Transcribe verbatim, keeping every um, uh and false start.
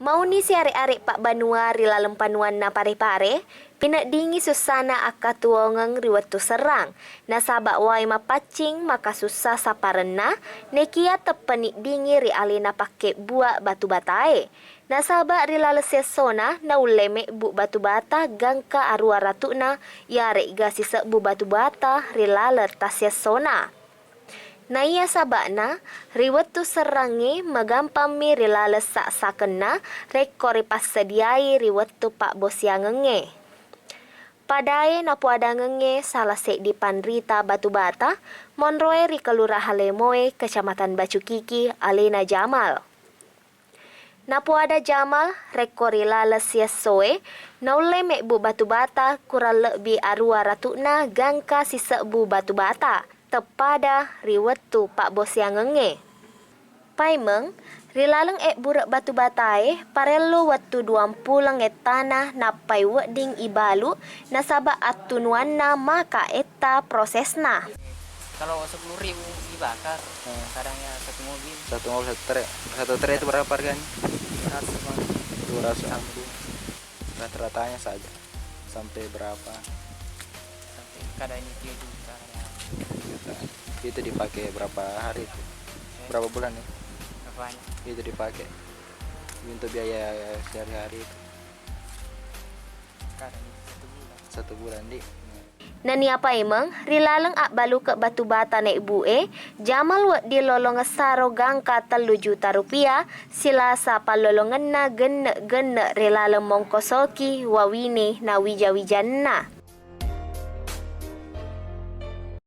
Mauni siare-are pabbanua ri laleng panuanna Pare-Pare, pineddingi sussana akkatuwongeng ri wettu serrang, nasaba wae mapaccing makasussa sapparenna, nekia teppeniddingi ri alena pakkebbua batu batae. Nasaba ri laleng siesso na naulle mebbu batu bata gangka arua ratu'na, iyare'ga sisebbu batu bata ri laleng tassiessona. Naiya saba'na, ri wettu serrangnge magampammi ri laleng sa-sakenna rekko ripassediai ri wettu pabbosiangengnge. Padae napoadangengnge sala seddi panrita batu bata monroe ri Kelurahan Lemoe, Kecamatan Bacukiki, alena Jamal. Napoada Jamal, rekko ri laleng siessoe, naulle mebbu batu bata kurang lebbi arua ratu'na gangka sisebbu batu bata, teppada ri wettu pabbosiangengnge. Paimeng, ri laleng ebbure batu batae, parellu wettu duampuleng ettana nappai wedding ibalu, nasaba attunuanna maka etta prosesna. Kalau sepuluh ribu dibakar, hmm, kadangnya satu mobil. Satu mobil, satu trek. Satu trek itu berapa harganya? Dua ratus, Bang. Dua ratus. Rata-ratanya saja. Sampai berapa? Sampai kadang ini tiga juta, kadang. Tiga juta. Itu dipakai berapa hari itu? Eh? Berapa bulan ya? Berapa banyak? Itu dipakai untuk biaya sehari-hari itu. Kadang itu satu bulan. Satu bulan, di. Nennia paimeng, ri laleng abbaluke batu bata naebbue, Jamal wedding lolongessaro gangka tellu juta rupiah, silasa pallolongenna genne-genne ri laleng mongkosoki wawine na wija-wijanna.